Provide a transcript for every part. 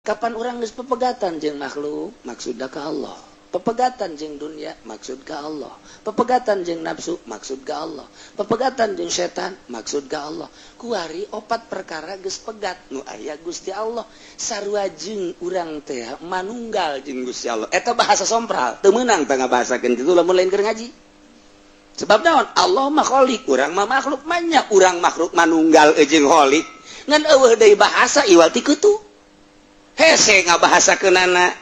Kapan urang geus pepegatan jeung makhluk, maksudna ka Allah. Pepegatan jeung dunia, maksud ka Allah. Pepegatan jeung nafsu, maksud ka Allah. Pepegatan jeung setan, maksud ka Allah. Kuari opat perkara geus pegat nu aya Gusti Allah. Sarua jeung urang teh manunggal jeung Gusti Allah. Eta bahasa sompral, teu meunang teh ngabahasakeun kitu lamun lain keur ngaji. Sebab naon? Allah mah khalik, urang mah makhluk, manya urang makhluk manunggal jeung khalik. Ngan eueuh deui bahasa iwal ti kitu. Hese ngabahasakeunana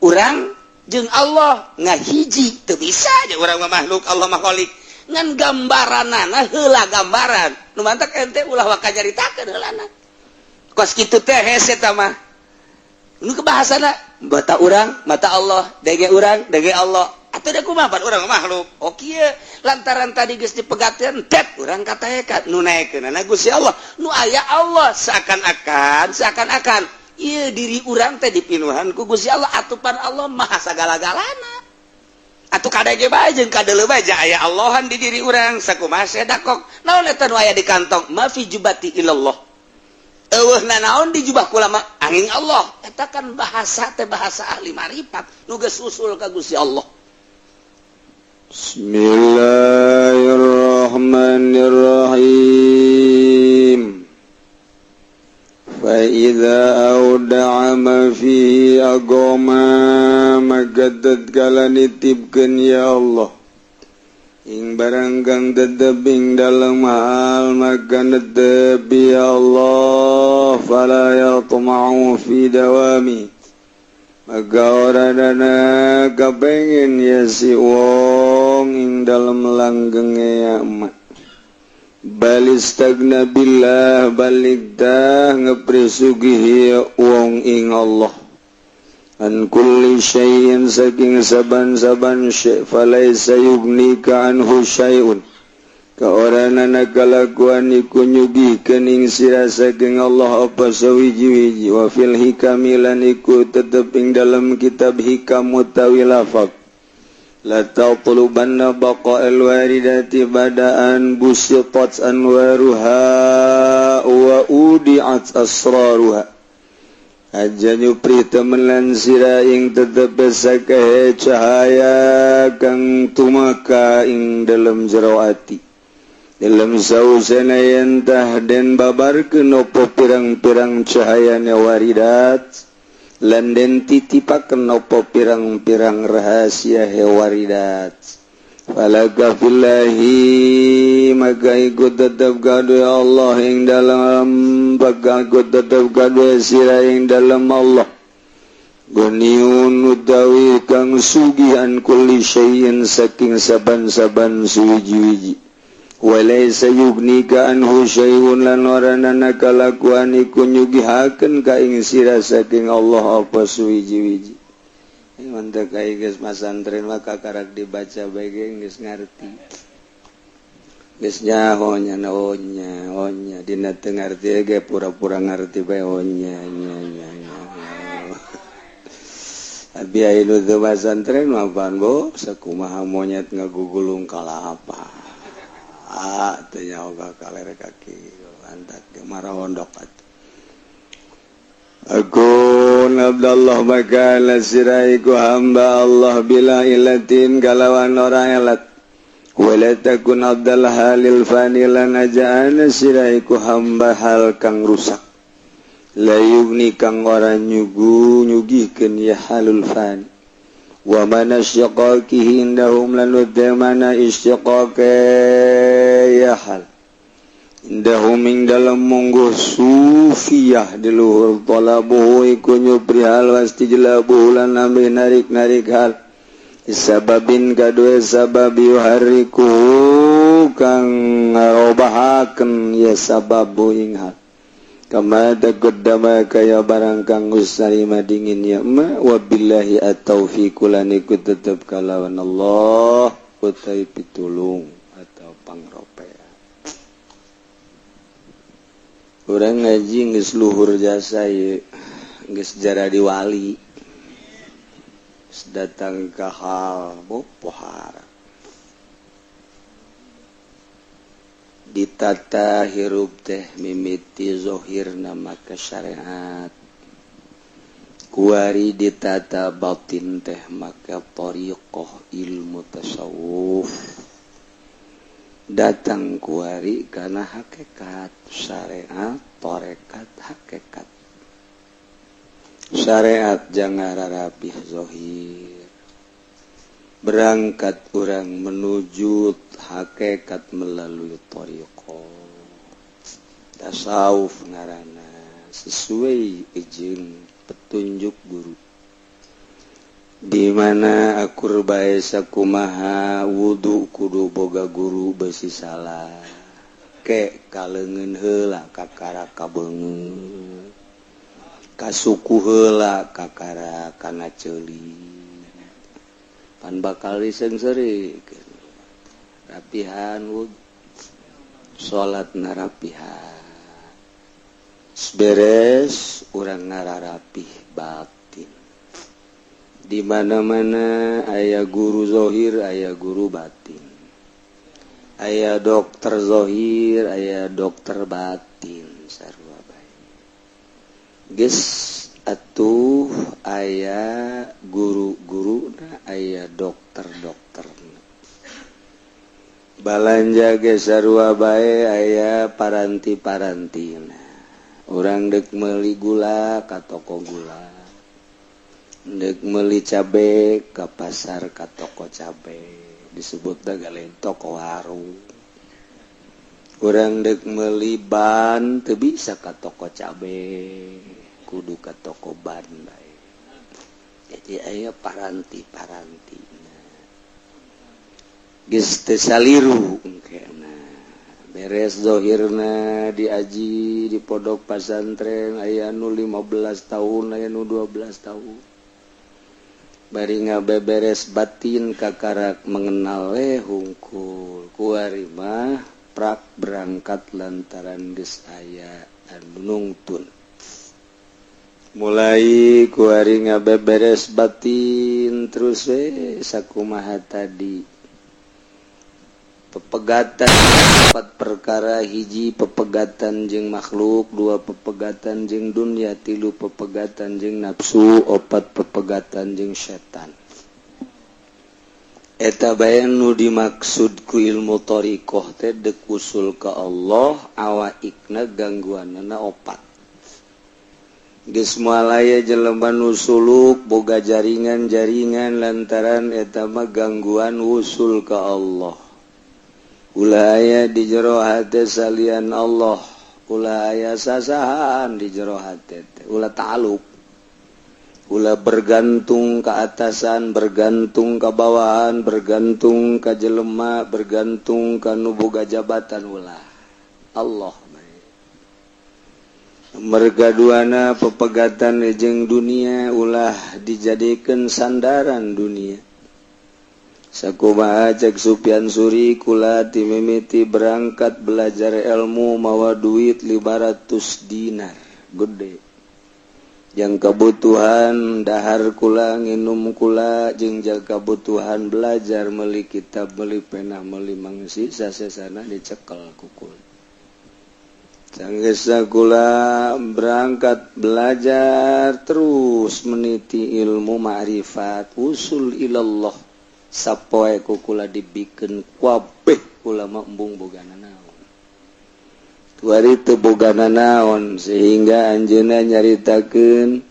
urang jeung Allah ngahiji teu bisa aja, urang mah makhluk, Allah mah khalik. Ngan gambaranana heula, gambaran nu mantak ente ulah waka nyaritakeun heulana kos kitu teh hese ta mah. Nu kebahasana mata urang mata Allah, dege urang dege Allah, atuh da kumaha pan urang makhluk? Oh kieu, lantaran tadi geus dipegatkeun tet urang kataekat nu naekeunana Gusti Allah, nu aya Allah, seakan-akan seakan-akan ieu diri urang teh dipinuhan ku Gusti Allah. Atupan Allah maha sagala-galana, atuh kadege bae jeung kadeuleu bae aya Allahan di diri urang. Sakumaha sedakok naon eta nu aya di kantong? Ma fi jubati illallah, eueuh nanaon di jubah kula mah angin Allah. Eta kan bahasa teh bahasa ahli marifat nu geus usul ka Gusti Allah. Bismillahirrahmanirrahim. Fa idza awda'a ma fihi agama, maka tatkala nitipkeun ya Allah ing barang kang tetep ing dalem hal, maka netep ya Allah. Fala yatma'u fi dawami, maka ora dana kapengin ya si wong ing dalem langgenge ya emak. Bal istagna billah, balik dah ngeprisugihi wong ing Allah, an kulli syai'in saking saban-saban syai', falaisa yugnika anhu syai'un, kaoranana kalakuan iku nyugihkeun ing sira saking Allah apa sawiji-wiji. Wa fil hikami, lan iku tetep ing dalam kitab hikam utawi lafaz, la tatlubanna baqa'al waridati ba'da an busitat anwaruha wa udi'at asraruha, aja nyupri temenan sira ing tetep sakahe cahaya kang tumaka ing dalam jero ati, dalam sausana yen tah den babarkeun opo pirang-pirang cahayane waridat, lan den titipakeun opo pirang-pirang rahasia he waridat. Falaka fillahi, maka iku tetep kadu Allah ing dalam, maka iku tetep kadu sira ing dalam Allah, Ghaniun utawi kang sugihan, kulli syai'in saking saban-saban suwiji-wiji. Walaysa yugnika anhu syai'un, lan oranana kalakuan iku nyugihakeun ka ing sira saking Allah apa suwiji-wiji. Mantap kai geus masantren maka karak dibaca bae geus ngarti. Geus nyaho nya, oh nya, oh nya, dina teu ngarti ge pura-pura ngarti bae, oh nya nya nya nya. Abi anu teu masantren mah pan bo sakumaha monyet ngagugulung kalapa. Ah, teu nyaho ka kaler kaki antak ge marahondok atuh. Akun Abdullah, maka siraiku hamba Allah bila ilatin kalawan orang elat. Wala takun abdal halil fani, lan ajaan siraiku hamba hal kang rusak, la yugni kang ora nyugu nyugihkeun ya halul fani. Wa mana syiqaqihi indahum, lan mana istiqaqe ya hal indahum ing dalam mungguh sufiyah di luhur, talabuhu iku nyupri hal, wastijlabuhu lan ambil narik-narik hal, sababin kadue sabab, yuharriku kang ngarobahakeun ya sababu ing hal, kama taqaddama kaya barang kang geus narima dingin ya ma. Wabillahi at-taufiq, lan iku tetep kalawan Allah utawi pitulung atau pangropea. Urang ngaji geus luhur jasa ye, geus jaradi wali, datang ke hal bopohara ditata hirup teh mimiti zohir nama ke syariat. Kuari ditata batin teh, maka thariqah ilmu tasawuf datang kuari karena hakikat syariat, torekat, hakikat. Syariat jangan rapih zohir, berangkat orang menuju hakikat melalui thariqah tasawuf, ngarana sesuai izin petunjuk guru. Di mana akur bae sakumaha wudu kudu boga guru, besi salah ke kaleungeun heula, kakara ka beungeut, kasuku heula, kakara kana ceuli, pan bakal diseungseuri. Rapihan wudu, salat narapihan, beres urang ngararapih batin. Di mana-mana aya guru zohir, aya guru batin, aya dokter zohir, aya dokter batin, sarua bae. Geus atuh aya guru-guru, aya dokter-dokter. Balanja ge sarua bae, aya paranti-parantina. Urang dek meuli gula ka toko gula, dek meuli cabe ka pasar, ka toko cabe, disebut galen toko warung. Urang dek meuli ban teu bisa ka toko cabe, kudu ka toko ban bae. Jadi aya paranti-paranti, geus teu saliru engkena. Beres zohirna, diaji di pondok pasantren, aya nu 15 tahun, aya nu 12 tahun, bari ngabeberes batin, kakarak mengenal we hungkul. Kuari mah prak berangkat lantaran geus aya anu nungtun. Mulai kuari ngabeberes batin terus we sakumaha tadi, pepegatan empat perkara: hiji, pepegatan jeung makhluk; dua, pepegatan jeung dunia; tilu, pepegatan jeung nafsu; opat, pepegatan jeung setan. Eta bae nu dimaksud ku ilmu thariqah teh, dek usul ka Allah. Awaikna gangguanana opat. Geus moal aya jelema nu suluk boga jaringan-jaringan, lantaran eta mah gangguan wusul ka Allah. Ulah aya di jero hate salian Allah, ulah aya sasahan di jero hate, ulah ta'aluk, ulah bergantung ke atasan, bergantung ke bawahan, bergantung ke jelema, bergantung ke nu boga jabatan, ulah. Allah. Merga duana, pepegatan jeung dunia, ulah dijadikan sandaran dunia. Sakumaha cek Sufyan Tsuri, kula timimiti berangkat belajar ilmu mawa duit 500 dinar, gede, yang kebutuhan dahar kula, nginum kula, jeung jaga kebutuhan belajar, beli kitab, beli pena, beli mangsi, sasesana dicekel ku kula. Sanggeusna kula berangkat belajar terus meniti ilmu ma'rifat usul ilallah, sapoe ku kula dibikeun kabeh, kula mah embung bogana naon. Tuari teu bogana naon, sehingga anjeunna nyaritakeun,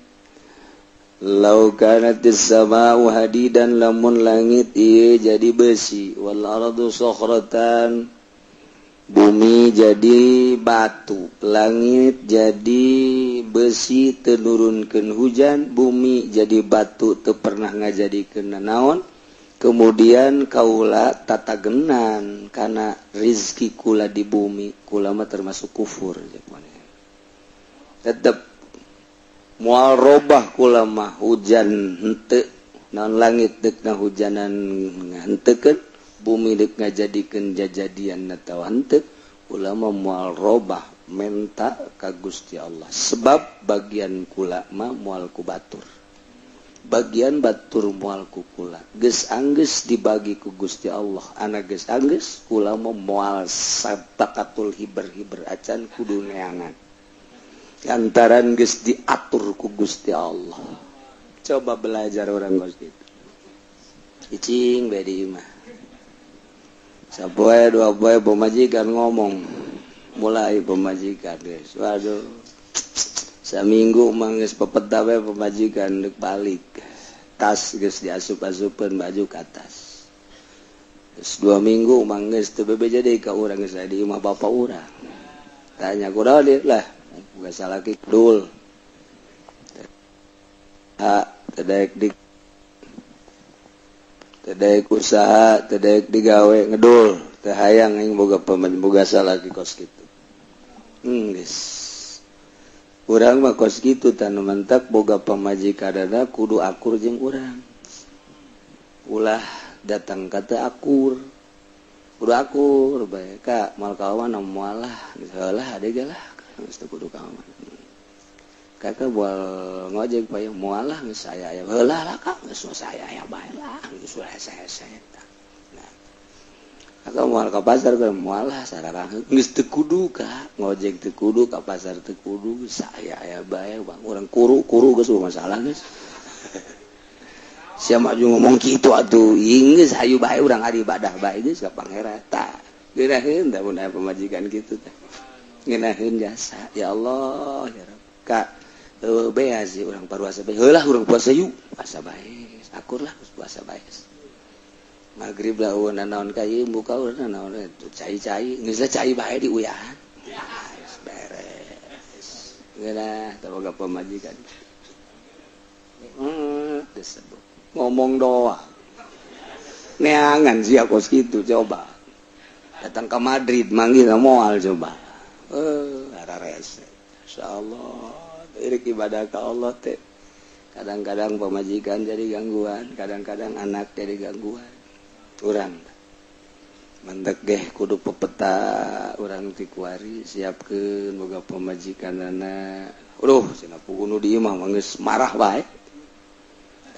lau kanatis sama'u hadidan, lamun langit ieu jadi besi, wal ardu sokhratan, bumi jadi batu, langit jadi besi teu nurunkeun hujan, bumi jadi batu teu pernah ngajadikeun naon, kemudian kaula tatagenan karena rizki kula di bumi, kula mah termasuk kufur. Tetep moal robah kula mah, hujan henteu naon, langit dek na hujanan henteukeun, bumi dek ngajadikeun jajadian atawa henteu, kula mah moal robah menta ka Gusti Allah, sebab bagian kula mah moal ku batur, bagian batur moal ku kula, geus anggeus dibagi ku Gusti Allah. Anak geus anggeus, kula mah moal sabakatul hiber-hiber acan, kudu neangan lantaran geus diatur ku Gusti Allah. Coba belajar orang kos gitu. Cicing bae di imah. Sapoe dua poe pemajikan ngomong. Mulai pemajikan guys. Waduh. Saminggu mah geus pepeta bae pemajikan deuk balik. Tas geus diasup-asupeun baju ka tas. Terus 2 minggu mah geus teu bebeja deui ka urang, geus di imah bapa urang. Tanya kunaon dia lah, boga salaki dul. Ha, teu daek di teu daek usaha, teu daek digawe, ngedul. Teu hayang aing boga boga salaki kos kitu. Geus. Urang mah kos kitu tanu mentak boga pamajikanana kudu akur jeung urang. Ulah datang kata akur. Kudu akur bae ka moal ka mana moal lah, geus heula deui lah, geus teu kudu ka mana. Kakak moal ngojek payu moal lah, geus saya aya heula lah kak, geus saya aya bae lah, geus saya eta. Nah. Kakak moal ka pasar ke moal lah sararang geus teu kudu ka ngojek, teu kudu ka pasar, teu kudu, saya aya bae bang urang kuru-kuru geus masalah geus. Sia maju ngomong kitu atuh, geus hayu bae urang ari ibadah bae geus ka Pangeran. Tah, geunaheun tah mun aya pamajikan kitu teh. Ngeunaheun jasa. Ya Allah, ya Rabb. Kak, eueuh bea sih urang paruasa bae. Heulah urang puasa yuk. Puasa bae. Akur lah puasa bae. Maghrib lah eueuh nanaon ka ieu buka urang nanaon cai-cai, geus cai bae di uyahan. Geus beres. Ngeunah teh boga pamajikan. Disebut ngomong doang neangan sia kos kitu. Coba datang ke Madrid manggil moal coba, eh rese. Insyaallah irik ibadah ke Allah teh kadang-kadang pemajikan jadi gangguan, kadang-kadang anak jadi gangguan. Urang mandek geh kudu pepeta urang ti kuari siapkeun boga pamajikanana. Aduh, cenah puguh nu di imah mah geus marah bae.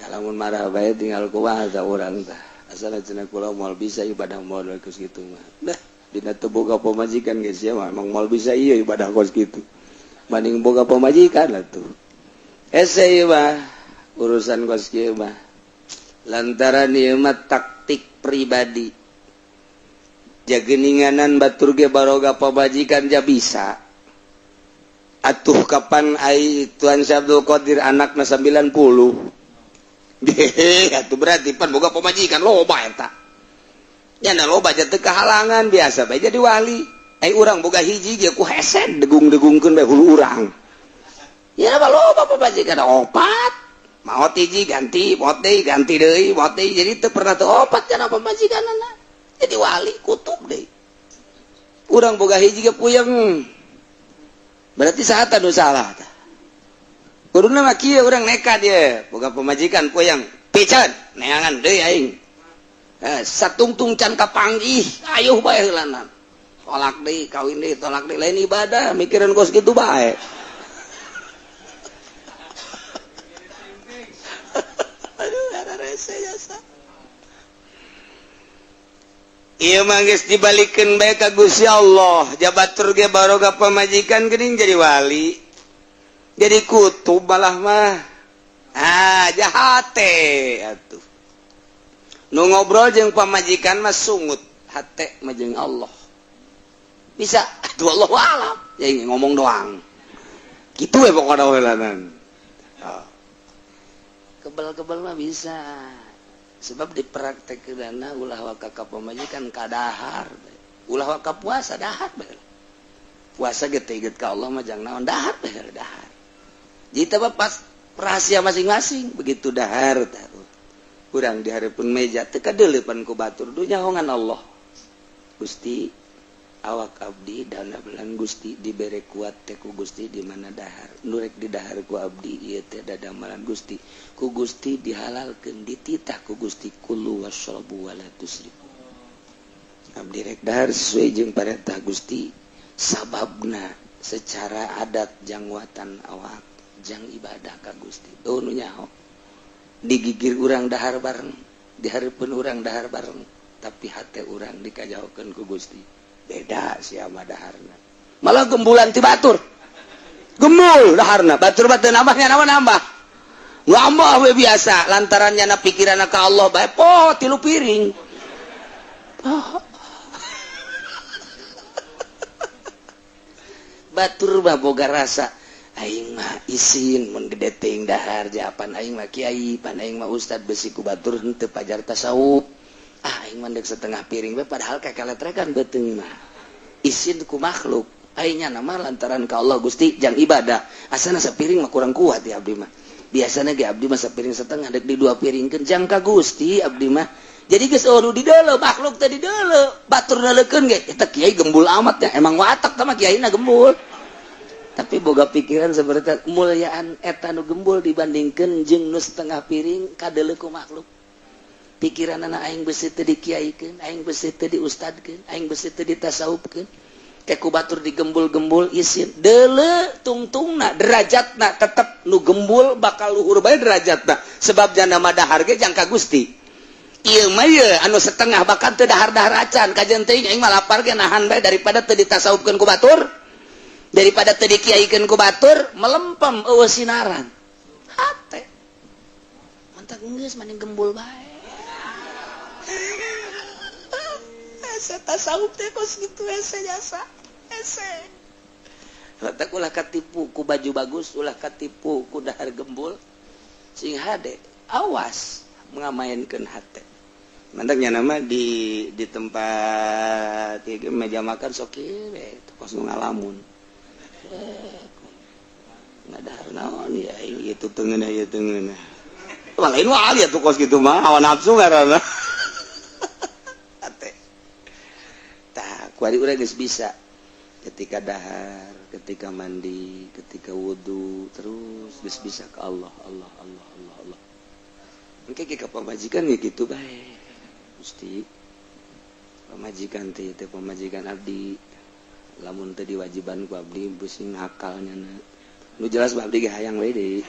Lamun marah bae tinggal kumaha tah urang tah. Asal cenah kula moal bisa ibadah moal kos kitu mah. Dah dina teu boga pamajikan geus sia mah emang moal bisa ieu ibadah kos kitu. Banding boga pamajikan lah tuh. Hese ieu mah urusan kos kieu mah. Lantaran ieu mah taktik pribadi. Jageninganan batur ge baroga pamajikan ja bisa. Atuh kapan ai Tuan Syekh Abdul Qadir anakna 90. Atuh berarti pan boga pamajikan loba eta. Nyana loba teu kahalangan, biasa bae jadi wali. Ai urang boga hiji ge ku hesed degung-degungkeun bae hulu urang. Ya apa loba pamajikan opat. Maot hiji ganti, maot deui ganti deui, maot deui, jadi teu pernah teu opat cenah pamajikanana. Jadi wali kutub deui. Urang boga hiji ge puyeng. Berarti saha nu salah tah? Kuduna mah kieu urang nekat ye, boga pamajikan puyeng, piceun neangan deui aing. Eh, satungtung can kapanggih, ayuh bae heulana. Tolak deui, kawin deui, tolak deui, lain ibadah, mikiran kos kitu bae. Aduh, rese jasa. Ieu mah geus dibalikeun bae ka Gusti Allah, jabatur ge baroga pamajikan geuning jadi wali. Jadi kutub malah mah. Ah, jahate atuh. Nu ngobrol jeung pamajikan mah sungut, hate mah jeung Allah. Bisa, aduh Allah alam. Ya ngomong doang. Gitu we pokokna heulanan. Oh. Kebal-kebal mah bisa. Sebab dipraktekkeunana ulah waka ka pamajikan kadahar. Ulah waka puasa dahar bae. Puasa ge teu inget ka Allah mah jang naon, dahar bae dahar. Jadi teh pas rahasia masing-masing begitu dahar tah. Urang di hareupeun meja teu kadeuleupan ku batur dunya hongan Allah. Gusti, awak abdi dana belan Gusti dibere kuat teh ku Gusti di mana dahar. Nu rek di dahar ku abdi ieu teh dadamalan Gusti. Ku Gusti dihalalkeun, dititah ku Gusti kulu wasyrabu wala tusrifu. Abdi rek dahar sesuai jeung parentah Gusti, sababna secara adat jangwatan awak jang ibadah ka Gusti. Oh nu nyaho. Digigir urang dahar bareng, dihareupeun urang dahar bareng, tapi hate urang dikajauhkeun ku Gusti. Beda siapa daharna. Malah gembulan ti batur. Gemul daharna, batur batur nambahnya nambah nambah. Ngambah we biasa lantaran nyana pikiran ka Allah bae poho 3 piring. Oh. Batur mah boga rasa aing mah isin mun gede teuing dahar japan aing mah kiai pan aing mah ustad besi ku batur henteu pajar tasawuf. Ah aing mah deuk setengah piring we padahal kakaletrekan beuteung mah. Isin ku makhluk. Aing nya mah lantaran ka Allah Gusti jang ibadah. Asana sapiring mah kurang kuat ya abdi mah. Biasana ge abdi mah sapiring setengah deuk di 2 piringkeun jang ka Gusti abdi mah. Jadi geus eueuh di deuleu makhluk teh di deuleu batur neuleukeun ge eta kiai gembul amat ya emang watak tah mah kiaina gembul. Tapi boga pikiran seperti mulyaan eta nu gembul dibandingkeun jeung nu setengah piring kadeuleu ku makhluk. Pikiranana aing beusi teu dikiaikeun, aing beusi teu diustadkeun, aing beusi teu ditasawufkeun. Ke ku batur digembul-gembul isin deuleu tungtungna derajatna tetep nu gembul bakal luhur bae derajatna sebab jana mah dahar ge jang ka Gusti. Ieu mah ye anu setengah bahkan teu dahar-dahar acan kajeun teuing aing mah lapar ge nahan bae daripada teu ditasawufkeun ku batur. Daripada teu dikiaikeun ku batur melempem eueuh sinaran hate mantap geus mending gembul bae. Hese tasawuf teh kos kitu hese jasa hese letak ulah katipu ku baju bagus ulah katipu ku dahar gembul sing hade awas ngamaenkeun hate. Mantaknya nama di tempat meja makan sok ieu we kos nu ngalamun. Ngadahar naon ya itu tengeunah ieu tengeunah. Wah lain wali atuh kos kitu mah hawa nafsu ngaranna. Ate. Tah kuari urang geus bisa ketika dahar, ketika mandi, ketika wudu terus geus bisa ke Allah Allah Allah Allah Allah. Engke ke pamajikan ge kitu bae. Gusti pamajikan teh teh pamajikan abdi. Lamun teu diwajiban ku abdi pusing akalnya na. Nu jelas abdi ge hayang we deui.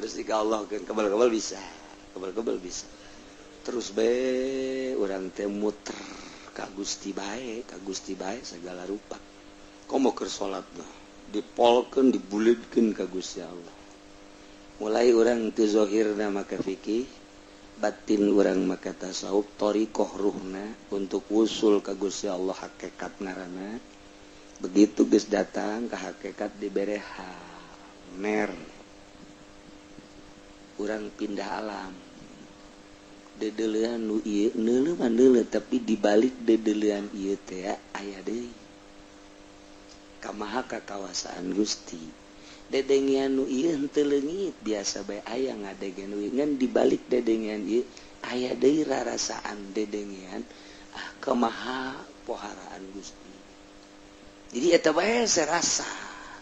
Terus jika Allah keun kebal-kebal bisa, kebal-kebal bisa. Terus be urang teh muter ka Gusti bae segala rupa. Komo keur salat mah dipolkeun dibulidkeun ka Gusti Allah. Mulai urang teu zahirna maka fikih, batin urang maka tasawuf thariqah ruhna untuk wusul ka Gusti Allah hakikat ngaranna. Begitu geus datang ka hakikat dibere mer. Urang pindah alam. Dedeulean nu ieu neuleuh mah neuleuh tapi dibalik dedeulean ieu teh aya deui. Kamaha kakawasaan Gusti. Dedengian nu ieu henteu leungit biasa bae aya ngadegen ieu ngan dibalik dedengian ieu aya deui rarasaan dedengian ah kamaha poharaan Gusti. Jadi eta bae serasa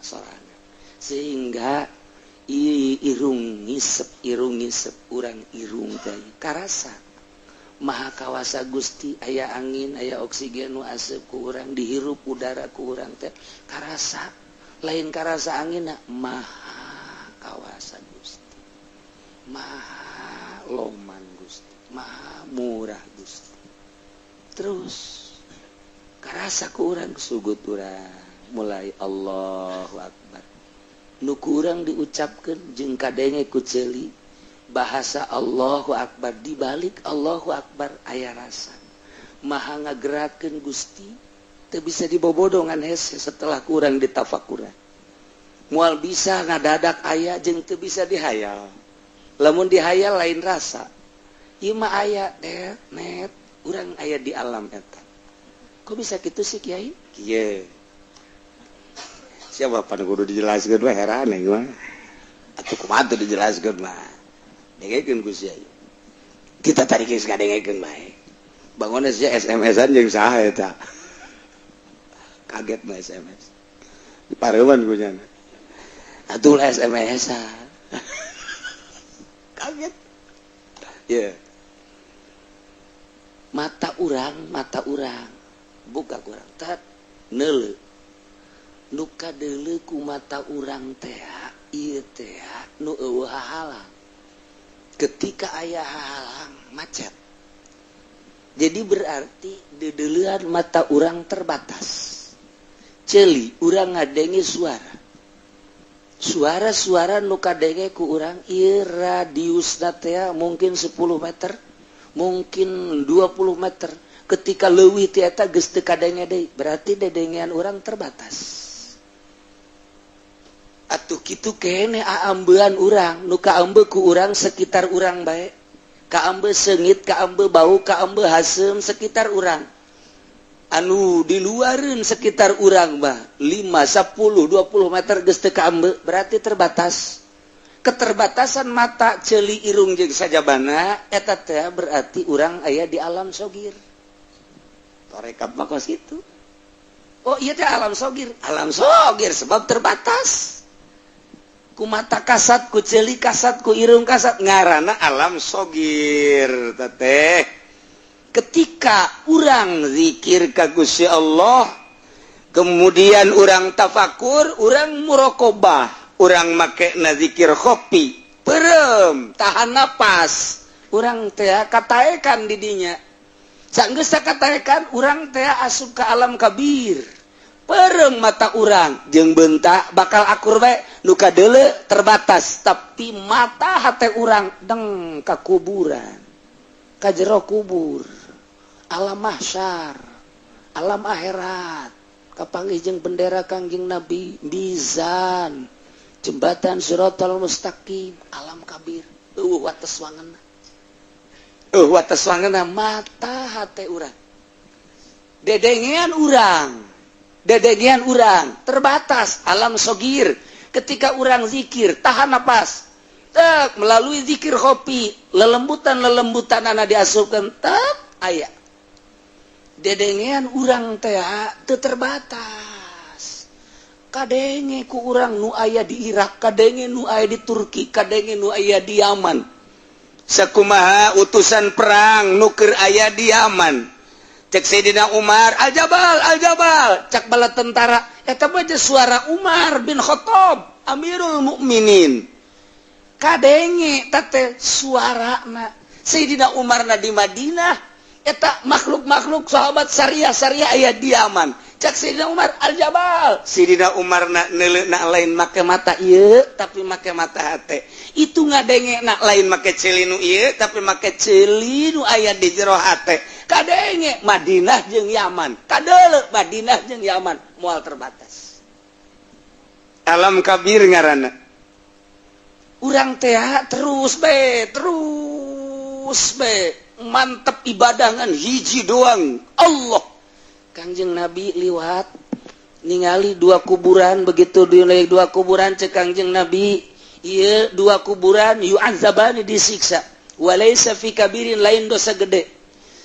sorangan sehingga irung ngisep urang irung teh karasa maha kawasa Gusti aya angin aya oksigen nu asup ku urang dihirup udara ku urang teh karasa lain karasa angin maha kawasa Gusti maha loman Gusti maha murah Gusti. Terus karasa ku urang sugut urang mulai Allahu Akbar nu kurang diucapkeun jeung kadenge ku ceuli bahasa Allahu Akbar dibalik Allahu Akbar aya rasa maha ngagerakeun Gusti teu bisa dibobodongan hese setelah kurang ditafakuran moal bisa ngadadak aya jeung teu bisa dihayal lamun dihayal lain rasa ieu mah aya net net urang aya di alam eta kok bisa kitu sih kiai kieu siapa pan kudu dijelaskeun mah heran aing mah atuh kumaha teu dijelaskeun mah dengekeun ku sia kita tadi geus ngadengekeun bae bangun sia SMS-an jeung saha eta kaget mah SMS di pareuman ku nya atuh SMS-an kaget ye yeah. Mata urang buka kurang tat neuleuh nu kadeuleu ku mata urang teh ieu teh nu eueuh hahalang. Ketika aya hahalang macet. Jadi berarti deudeulean mata urang terbatas. Ceuli urang ngadenge suara, suara-suara nu kadenge ku urang ieu radius teh mungkin 10 meter, mungkin 20 meter. Ketika leuwih ti eta geus teu kadenge deui, berarti dedengean urang terbatas. Atuh kitu kene aambean urang, nu kaambe ku urang sekitar urang bae. Kaambe seungit, kaambe bau, kaambe haseum sekitar urang. Anu di luareun sekitar urang mah 5, 10, 20 meter geus teu kaambe, berarti terbatas. Keterbatasan mata, ceuli, irung jeung sajabana eta teh berarti urang aya di alam sogir. Tarekat mah kos kitu. Oh iya teh alam sogir, alam sogir sebab terbatas. Ku mata kasat, ku ceuli kasat, ku irung kasat, ngarana alam sogir teteh. Ketika urang zikir ka Gusti Allah, kemudian urang tafakur, urang murokobah, urang make na zikir khofi, perem, tahan napas, urang teh kataekan didinya. Sanggeus kataekan, urang teh asup ke alam kabir. Perem mata urang jeung bentak bakal akur bae, nu kadeuleu terbatas, tapi mata hate urang deng ka kuburan, ka jero kubur, alam mahsyar, alam akhirat, kapanggih jeung bendera Kangjeng Nabi, mizan, jembatan Siratal Mustaqim, alam kabir. Euweuh wates wangeunna, euweuh wates wangeunna mata hate urang. Dedengean urang, dedengean urang terbatas, alam sogir. Ketika urang zikir tahan napas tek, melalui zikir khofi, lelembutan lelembutan anak diasupkan tek, aya dedengean urang teh teu terbatas. Kadenge ku urang nu aya di Irak, kadenge nu aya di Turki, kadenge nu aya di Yaman. Sakumaha utusan perang nu keur aya di Yaman, cek Sayyidina Umar, "Al-Jabal, Al-Jabal." Cak bala tentara, eta mah suara Umar bin Khattab, Amirul Mukminin. Kadenge teh suara Sayyidina Umar na di Madinah, eta makhluk-makhluk sahabat syariah-syariah aya di Yaman. Cak Sayyidina Umar, "Al-Jabal." Sayyidina Umar na neuleu na lain make mata ieu, tapi make mata hate. Itu ngadenge na lain make ceuli nu ieu, tapi make ceuli nu aya di jero hate. Kadenge Madinah jeung Yaman, kadeuleu Madinah jeung Yaman, moal terbatas. Alam kabir ngaranna. Urang teh terus be, terus be mantep ibadah ngan hiji doang, Allah. Kangjeng Nabi liwat ningali dua kuburan. Begitu di dua kuburan, cek Kangjeng Nabi, iya dua kuburan yu'adzabani, disiksa, walaysa fi kabirin, lain dosa gede,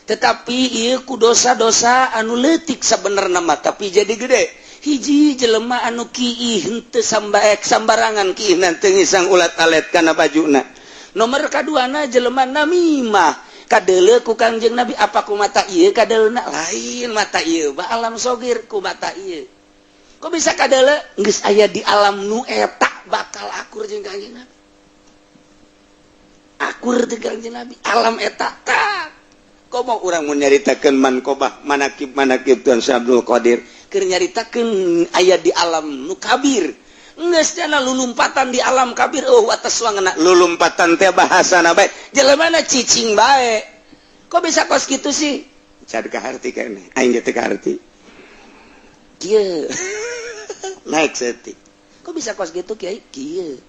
tetapi iya ku dosa-dosa anu letik sebenarnya mah, tapi jadi gede. Hiji jelema anu kiih henteu sambaek sambarangan, kiih nanti ngisang ulat alet kana bajuna. Nomor kaduana jelema namimah. Kadeuleu ku Kangjeng Nabi, apa ku mata ieu kadeulena? Lain mata ieu ba, alam sogir. Ku mata ieu kok bisa kadeuleu? Geus aya di alam nu eta, bakal akur jeung Kangjeng Nabi, akur jeung Kangjeng Nabi alam eta tak. Komo urang mun nyaritakeun manqobah, manakib manakib Tuan Syekh Abdul Qadir. Keur nyaritakeun aya di alam nu kabir, geus jana lulumpatan di alam kabir, oh atas wangena. Lulumpatan teh bahasana bae. Jelemana cicing bae, kok bisa kos gitu sih? Can kaharti kene aing ge teu kaharti. Kieu. Naik setik. Kok bisa kos gitu, Kiai? Kieu,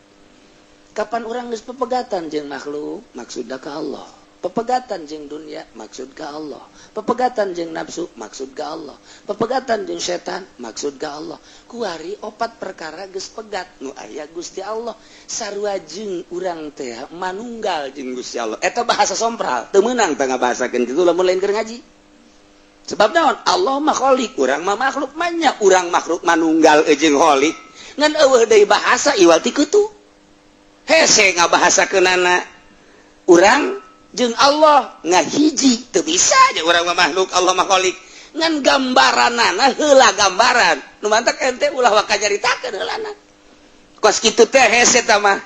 kapan urang geus pepegatan jeung makhluk, maksudna ka Allah. Pepegatan jeung dunia, maksud ka Allah. Pepegatan jeung nafsu, maksud ka Allah. Pepegatan jeung setan, maksud ka Allah. Kuari opat perkara geus pegat nu aya Gusti Allah, sarua jeung urang teh manunggal jeung Gusti Allah. Eta bahasa sompral, teu meunang teh ngabahasakeun kitu lamun lain keur ngaji. Sebab naon? Allah mah khalik, urang mah makhluk. Manya urang makhluk manunggal jeung khalik, ngan euweuh deui bahasa iwal ti kitu, hese ngabahasakeunana. Urang jeung Allah ngahiji teu bisa aja, urang mah makhluk, Allah mah khalik. Ngan gambaranana heula, gambaran nu mantak ente ulah waka nyaritakeun heulana kos kitu teh, hese ta mah.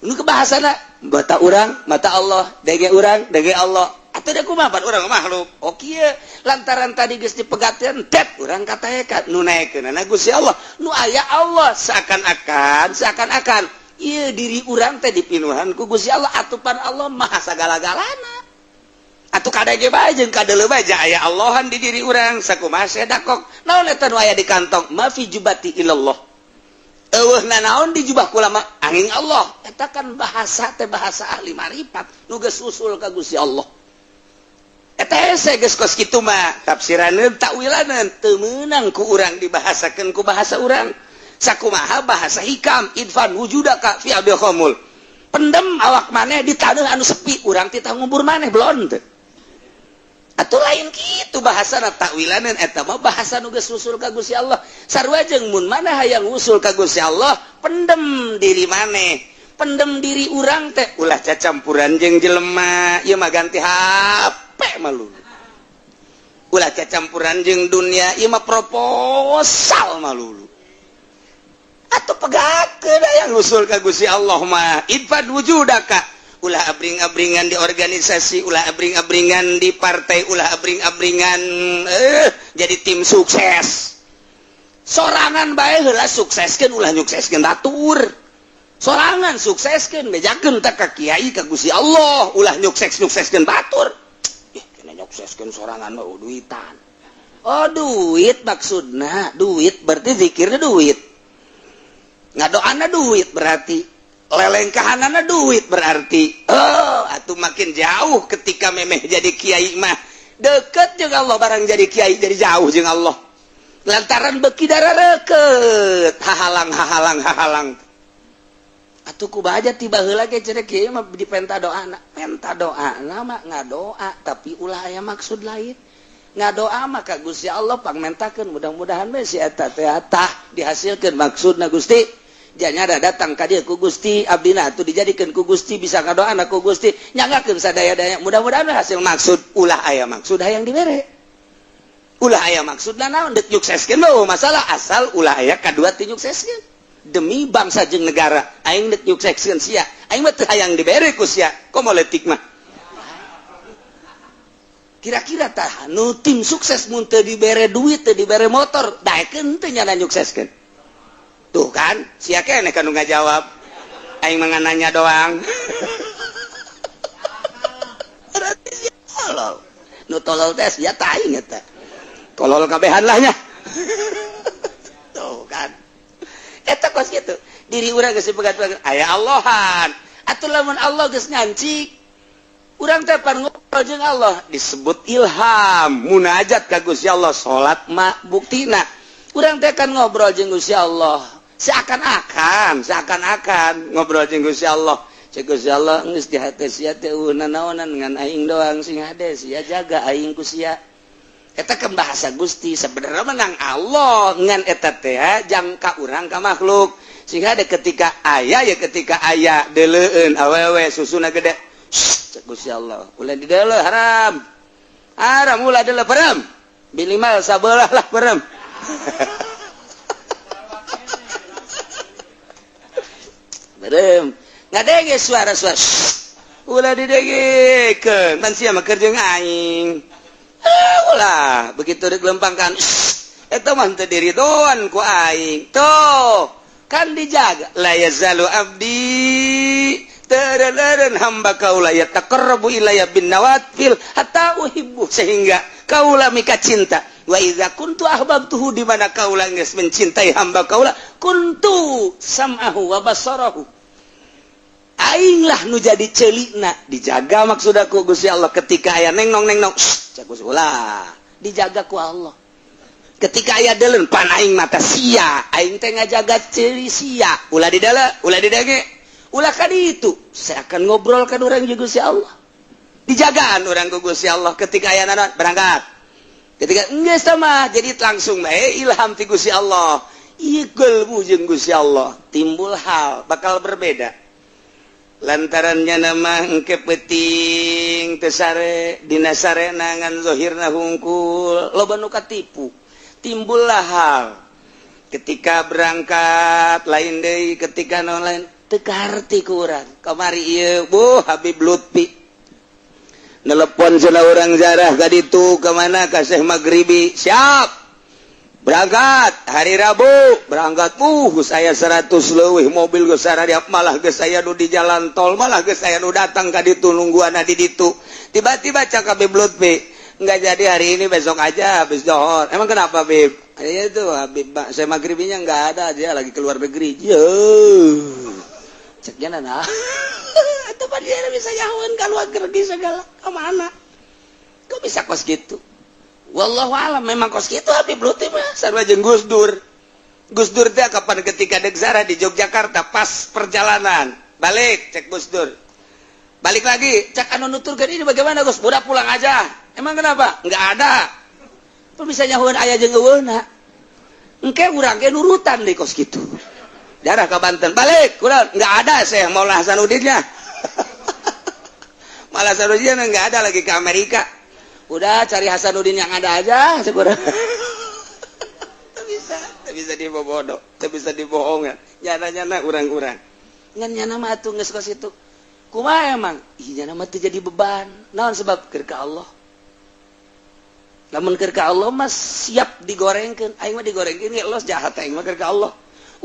Nu kebahasana mata urang mata Allah, dege urang dege Allah. Atuh da kumaha pan urang makhluk. Oh kieu, lantaran tadi geus dipegatkeun tet urang kataekan nu naekeunana Gusti Allah, nu aya Allah, seakan-akan seakan-akan ieu diri urang teh dipinuhan ku Gusti Allah, atupan Allah maha sagala-galana. Atuh kadege bae jeung kadeuleu bae ja aya Allahan di diri urang. Sakumaha sedakok naon eta nu aya di kantong? Ma fi jubati ilallah. Eueuh nanaon di jubah kula mah angin Allah. Eta kan bahasa teh bahasa ahli marifat nu geus usul ka Gusti Allah. Eta hese geus kos kitu mah tafsiraneun, takwilaneun teu meunang ku urang dibahasakeun ku bahasa urang. Sakumaha bahasa hikam, idfan wujudaka fi ardil khamul, pendem awak maneh di taneuh anu sepi, urang titah ngubur maneh belon teu. Atuh lain kitu bahasa takwilaneun, eta mah bahasa nu geus usul ka Gusti Allah. Sarua jeung mun maneh hayang usul ka Gusti Allah, pendem diri maneh, pendem diri urang teh, ulah cacampuran jeung jelema ieu mah, ganti HP malu. Ulah cacampuran jeung dunia ieu mah, proposal malulu. Atau pegakeun hayang usul ka Gusti Allah mah, idfan wujudaka, ulah abring-abringan di organisasi, ulah abring-abringan di partai, ulah abring-abringan jadi tim sukses. Sorangan bae heula sukseskeun, ulah nyukseskeun batur. Sorangan sukseskeun, bejakeun tak ka kiai, ka Gusti Allah, ulah nyukses-nyukseskeun batur. Ih, kena nyukseskeun sorangan mah, oh, duitan. Oh, duit maksudna, duit berarti zikirnya duit, ngadoana duit, berarti lelengkahanana duit, berarti oh atuh makin jauh. Ketika memeh jadi kiai mah deket jeung Allah, barang jadi kiai jadi jauh jeung Allah, lantaran beki darah reket hahalang hahalang hahalang. Atuh ku baja tiba heula ge cenah kiai mah dipenta doa, penta doa mah ngadoa, tapi ulah aya maksud lain. Ngadoa mah ka Gusti Allah, pangmentakeun mudah-mudahan we si eta teh tah dihasilkeun maksudna. Gusti janya ada datang ka dieu ku Gusti, abdina atuh dijadikeun ku Gusti bisa ngadoa ku Gusti, nyanggakeun sadaya-daya, mudah-mudahan hasil maksud. Ulah aya maksud hayang dibere, ulah aya maksudna naon, dek nyukseskeun mah masalah, asal ulah aya kadua ti nyukseskeun demi bangsa jeung negara. Aing dek nyukseskeun sia, aing mah teu hayang dibere ku sia, komo leutik mah. Kira-kira tah nu tim sukses mun teu dibere duit, teu dibere motor, daekeun teu nyana nyukseskeun? Tuh kan, sia keneh kan nu ngajawab, aing mah nanya doang. Berarti sia tolol, nu tolol teh sia ta aing, eta tolol kabehan lah nya. Tuh kan, eta kos kitu diri urang geus dipegat-pegat aya Allahan. Atuh lamun Allah geus ngancik urang teh pan ngobrol jeung Allah disebut ilham, munajat ka Gusti Allah. Salat mah buktina urang teh kan ngobrol jeung Gusti Allah, seakan-akan seakan-akan ngobrol jeung Gusti Allah. Cek Gusti Allah, geus di hate sia teh eueuh nanaonan ngan aing doang, sing hade sia, jaga aing ku sia. Eta kan bahasa Gusti, sebenarnya menang Allah, ngan eta teh jangka urang ka makhluk. Sehingga ada ketika aya ya, ketika aya deuleueun awewe susuna gede, cek Gusti Allah, ulah dideuleu, haram haram, ulah deuleu, perem, minimal sabelah lah, perem berem. Ngadenge suara-suara, ulah didengekeun, man sia mah keur jeung aing. Ah, ulah begitu digelempangkan, eta mah teu diridoan ku aing. Tuh kan dijaga, la yazalu abdi, tereleren hamba kaula, yataqarrabu ilayya bin nawafil hatta uhibbu, sehingga kaula mika cinta. Wa idza kuntu ahbabtuhu, di mana kaula geus mencintai hamba kaula, kuntu sam'ahu wa basarahu, aing lah nu jadi celikna. Dijaga maksud aku Gusti Allah. Ketika aya neng nong neng nong, cek Gusti, ulah, dijaga ku Allah. Ketika aya deuleun, pan aing mata sia, aing teh ngajaga ceuli sia, ulah didele, ulah didenge, ulah kadi itu. Saya akan ngobrol kan orang juga Gusti Allah, dijagaan orang ku Gusti Allah. Ketika aya naon, berangkat, ketika enggak sama jadi langsung bae ilham ti Gusti Allah. Ieu kalbu jeung Gusti Allah timbul hal bakal berbeda, lantarannya nama engke peting teu sare, dina sarena ngan zahirna hungkul, loba nu katipu. Timbullah hal ketika berangkat lain deui, ketika non lain, teu kaharti ku urang kamari ieu. Buh, Habib Lutfi. Telepon cenah urang jarah ka ditu, kemana? Ka Syekh Maghribi. Siap, berangkat hari Rabu, berangkat. Saya 100 leuwih mobil geus sarariap, malah geus saya nu di jalan tol, malah geus saya nu datang ka ditu, nungguan di ditu. Tiba-tiba cak Habib Lutfi, "Nggak jadi hari ini, besok aja habis johor." "Emang kenapa, Bib?" "Iya, itu Habib saya Maghribinya nggak ada, dia lagi keluar negeri." Yo, ceknya, nah itu pak, dia bisa nyahuan keluar negeri segala kemana, kok bisa kos gitu? Wallahu alam, memang kos gitu Habib Lutfi mah, sarua jeung Gus Dur. Gus Dur teh kapan ketika dek Zara di Yogyakarta, pas perjalanan balik, cek Gus Dur, "Balik lagi." Cek anu nuturkeun, "Ini bagaimana, Gus?" "Udah, pulang aja." "Emang kenapa?" "Nggak ada." Apa bisa nyahuan aya jeung euweuna? Engke urang ge nurutan deh kos gitu. Darah ke Banten, balik, kurang, nggak ada saya Maula Hasanuddinnya. Malah Hasanuddin nggak ada, lagi ke Amerika. "Udah, cari Hasanuddin yang ada aja," segera. Bisa, bisa dibobodo, bisa dibohongan. Nyana-nyana urang-urang. Ngan nyana mah atuh geus kos itu. Kumaha emang? Ih, nyana mah teu jadi beban. Naon sebab? Keur ka Allah. Lamun keur ka Allah mah siap digorengkeun. Aing mah digorengkeun ge los, jahat aing mah keur ka Allah.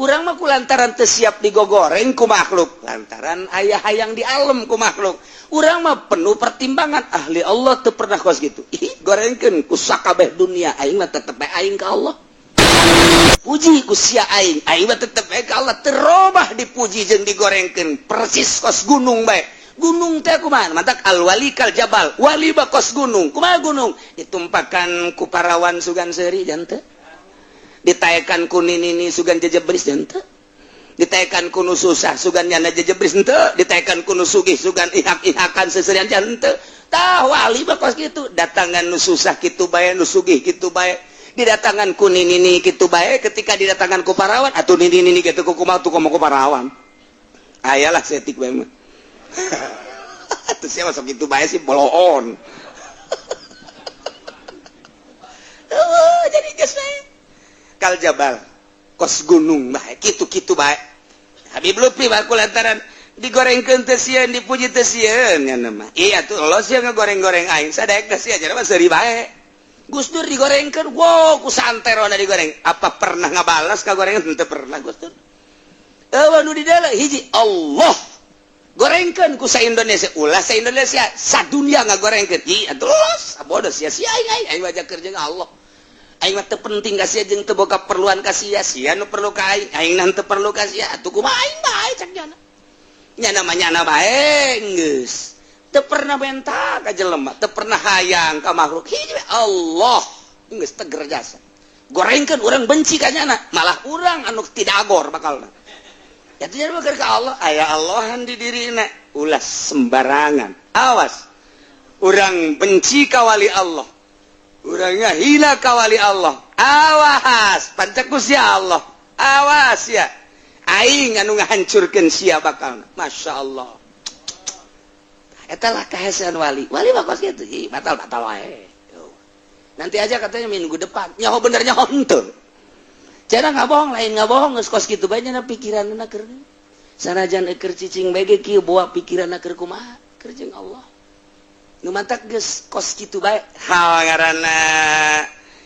Urang mah ku lantaran teu siap digogoreng ku makhluk, lantaran aya hayang di alam ku makhluk. Urang mah penuh pertimbangan, ahli Allah teu pernah kos gitu. Ih, gorengkeun ku sakabeh dunia, aing mah tetep bae aing ka Allah. Puji ku sia aing, aing mah tetep bae ka Allah, terobah dipuji jeung digorengkeun, persis kos gunung bae. Gunung teh kumaha? Mantak al wali kal jabal, wali mah kos gunung. Kumaha gunung? Ditumpakan ku parawan sugan seuri janten, ditaekan ku nini sugan jejebris henteu, ditaekan ku nu susah sugan nyana jejebris henteu, ditaekan ku nu sugih sugan ihak-ihakan seserian henteu. Tah, wali mah kos kitu, datangan nu susah kitu bae, nu sugih kitu bae, didatangan ku nini kitu bae. Ketika didatangan ku parawan atuh nini nini kitu, ku kumaha tuh ku parawan, ayalah setik bae mah. Atuh sia masuk kitu bae sih, boloon. Oh, jadi geus bae kal jabal, kos gunung bae, kitu-kitu bae. Habib Lutfi baku lantaran digorengkeun teu sieun, dipuji teu sieun, nya mah. Iya tuh los sia ngagoreng-goreng aing, sadaek teh sia mah seuri bae. Gus Dur digorengkeun, wow, ku santerona digoreng. Apa pernah ngabalas ka gorengan? Henteu pernah Gus Dur. Eueuh nu di dalam hiji Allah. Gorengkeun ku sa Indonesia, ulah sa Indonesia, sadunia ngagorengkeun. Ih, atuh los, bodoh sia-sia aing aing aing wajah kerja Allah. Aing mah teu penting ka sia jeung teu boga perluan ka sia, sia nu perlu ka aing, aing nan teu perlu ka sia, atuh kumaha aing bae cak nyana. Nyana mah nyana bae geus. Teu pernah benta ka jelema, teu pernah hayang ka makhluk. Hiji Allah geus teger jasa. Gorengkeun urang benci ka nyana, malah urang anu tidak agor bakalna. Ya teu jadi ka Allah, aya Allahan di dirina, ulah sembarangan. Awas. Urang benci ka wali Allah, urangnya hina kawali Allah, awas pancakus ya Allah, awas ya aing anu ngahancurkeun sia bakal. Masya Allah, etalah kahesean wali. Wali mah kos kitu, batal batal wae, nanti aja katanya, minggu depan. Nyaho bener nyaho henteu, cara nggak bohong, lain nggak bohong, geus kos kitu bae nya pikiranna keur sanajan keur cicing bae ge kieu, bawa pikiranna keur kumaha? Keur jeung Allah. Nu mantak geus kos kitu bae hal ngaranna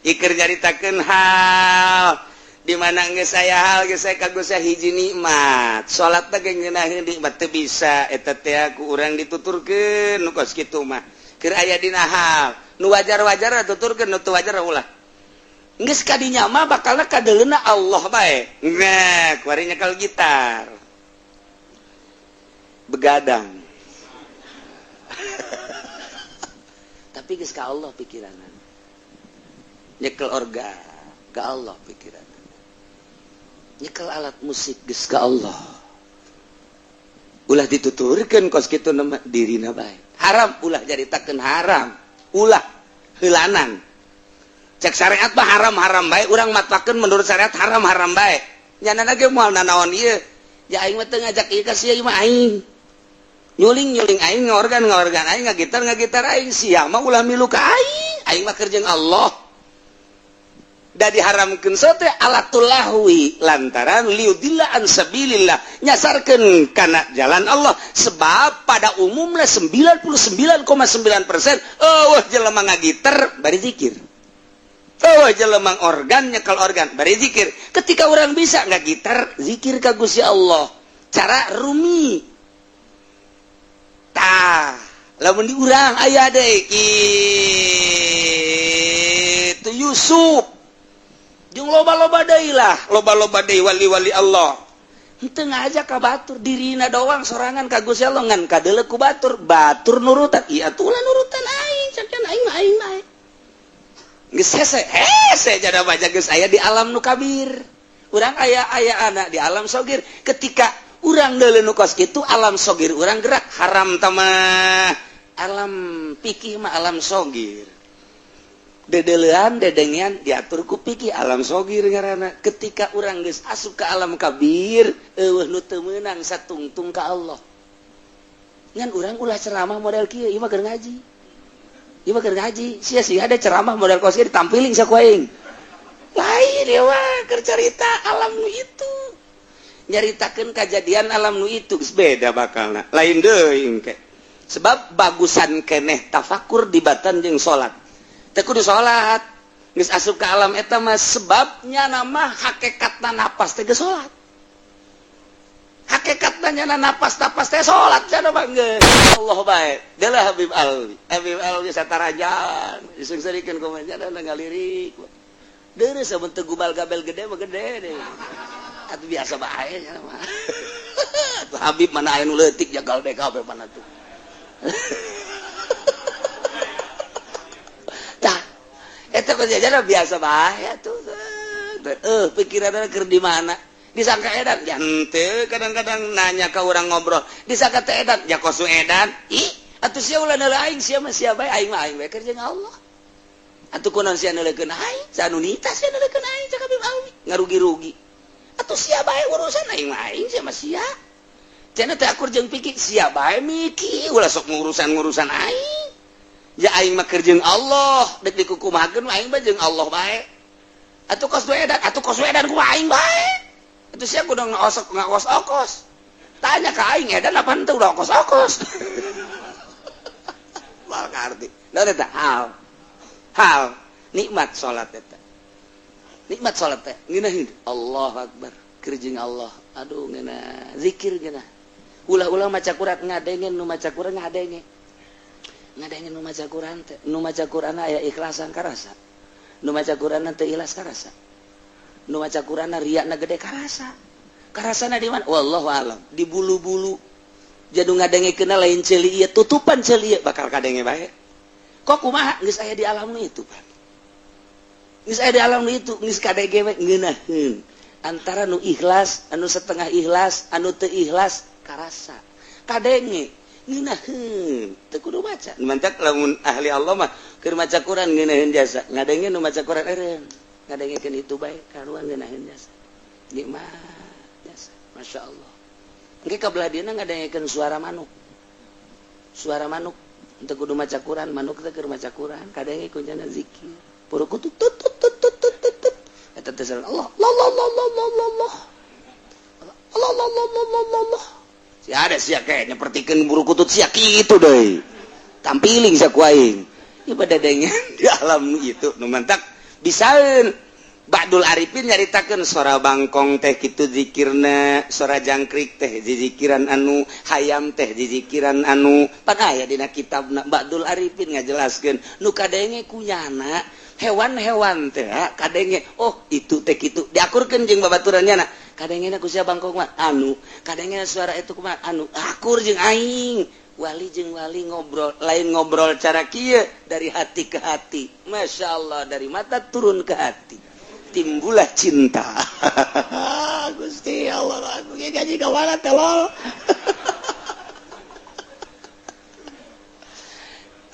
iker nyaritakeun hal di mana geus saya hal geus saya kagus saya hiji nikmat salat teh ge ngeunaheun nikmat teu bisa eta teh ku urang dituturkeun. Nu kos kitu mah keur aya dina hal nu wajar-wajar tuturkeun, nu teu wajar ulah. Geus kadinya mah bakalna kadeuleuna Allah bae. Nah, kuari nyekel gitar begadang, tapi geus ka Allah pikiran. Nyekel organ ke Allah pikiran, nyekel alat musik geus ka Allah. Ulah dituturkeun kos kitu nama dirina bae. Haram, ulah jaritakeun haram, ulah heulanan. Cek syariat mah haram haram bae, urang matwakeun menurut syariat haram haram bae. Nyana ge moal nanaon ieu ya, aing mah teu ngajak ieu ka sia, ieu mah aing nyuling nyuling aing, ngorgan ngorgan aing, ngagitar ngagitar aing, sia mah ulah milu ka aing, aing mah keur jeung Allah. Da diharamkeun sote alatul lahwi lantaran liyudilla an sabilillah, nyasarkeun kana jalan Allah. Sebab pada umumnya 99,9% oh jelema ngagiter bari zikir, oh jelema organ nyekel organ bari zikir. Ketika orang bisa ngagitar zikir ka Gusti Allah cara rumi, tah lamun di urang aya deui kitu Yusuf jeung loba-loba deui lah, loba-loba deui wali-wali Allah henteu ngaja ka batur, dirina doang sorangan ka Gusti Allah, ngan kadeuleu ku batur, batur nurutan, ieu atuh ulah nurutan aing, cakan aing mah aing mah geus hese hese jada baca geus aya di alam nu kabir. Urang aya aya anak di alam sogir. Ketika urang deuleu nu kos kitu, alam sogir urang gerak. Haram tamah alam pikih mah alam sogir, dedelean dedengean diatur ku pikih, alam sogir ngaranna. Ketika urang geus asup ke alam kabir, eueuh nu teu meunang satungtung ka Allah. Ngan urang ulah ceramah model kieu, ieu mah keur ngaji, ieu mah keur ngaji. Sia sia ada ceramah model kos kieu ditampiling saku aing. Lain ya mah keur carita alam nu itu, nyaritakeun kajadian alam nu itu geus beda bakalna, lain deui engke. Sebab bagusan keneh tafakur dibatan jeung salat. Teu kudu salat geus asup ke alam eta mah, sebabnya nama hakikatna napas teh geus salat, hakikatna nyana napas napas teh salat cenah mah geus Allah bae. Deuleu Habib Alwi, Habib Alwi satarajan disungserikeun kumaha nya ngalirik deureuh samun teu gubal gabel gede mah gede deh atuh, biasa bae nya mah. Atuh Habib mana aya nu leutik jagal DKP mana tuh. Tah eta mah biasa bae atuh. Pikiran keur di mana disangka edan ya henteu, kadang-kadang nanya ke orang, ngobrol disangka teh edan ya kosu edan. Ih atuh sia ulah neuleuh aing, sia mah sia bae, aing mah aing bae keur jeung Allah. Atuh kunaon sia neuleukeun aing, sanunita sia neuleukeun aing, cak Habib Alwi ngarugi-rugi. Atuh sia bae urusan aing mah aing, sia mah sia. Cenah teh akur jeung pikir sia bae miki, ulah sok ngurusan-ngurusan aing. Ya aing mah keur jeung Allah, dek dikukumahakeun aing mah jeung Allah bae. Atuh kos edan, atuh kos edan ku aing bae. Atuh sia kudu ngaosok ngakos-okos. Tanya ka aing edan apa henteu udah okos-okos. Moal ngarti. Da eta hal. Hal nikmat salat eta. Nikmat salat teh ngeunaheun Allahu akbar keur jeung Allah. Aduh ngeunah zikir ngeunah. Ulah-ulah maca Quran ngadengen nu maca Quran ngadenge. Ngadenge nu maca Quran teh, nu maca Quran aya ikhlasan karasa. Nu maca Quran teu ikhlas karasa. Nu maca Quran riakna gede karasa. Karasana di mana? Wallahu alam. Di bulu-bulu. Jadu ngadengekeunna lain ceuli ieu, tutupan ceuli ieu bakal kadenge bae. Kok kumaha geus aya di alam nu itu, Pak. Geus aya di alam nu itu, geus kadenge we ngeunaheun. Antara nu ikhlas, anu setengah ikhlas, anu teu ikhlas karasa. Kadenge ngeunaheun, teu kudu maca. Mantak lamun ahli Allah mah keur maca Quran ngeunaheun jasa, ngadenge nu maca Quran eureun. Ngadengekeun itu bae karuan ngeunaheun jasa. Nikmat jasa. Masya Allah. Engke ka belah dieuna ngadengekeun suara manuk. Suara manuk teu kudu maca Quran, manuk teh keur maca Quran, kadenge ku nyana zikir. Purukutut tut tut tut tut tut tut. Eta teh Allah Allah Allah Allah Allah Allah. Allah Allah Allah Allah Allah. Si ada sia kayak nyepertikeun buru kutut sia kitu deui. Tampiling sia ku aing. Ieu pada dengen di alam itu nu mantak bisaeun. Ba'dul Arifin nyaritakeun suara bangkong teh kitu zikirna, suara jangkrik teh zizikiran anu, hayam teh zizikiran anu. Pan aya dina kitabna Ba'dul Arifin ngajelaskeun nu kadenge kunyana hewan-hewan teh kadenge, oh itu teh kitu diakurkeun jeung babaturan nyana. Kadengena ku sia bangkong mah anu, kadengena suara itu kumaha anu, akur jeung aing. Wali jeung wali ngobrol, lain ngobrol cara kieu, dari hati ke hati. Masya Allah, dari mata turun ke hati, timbullah cinta. Gusti Allah, aku gaji kawana telol.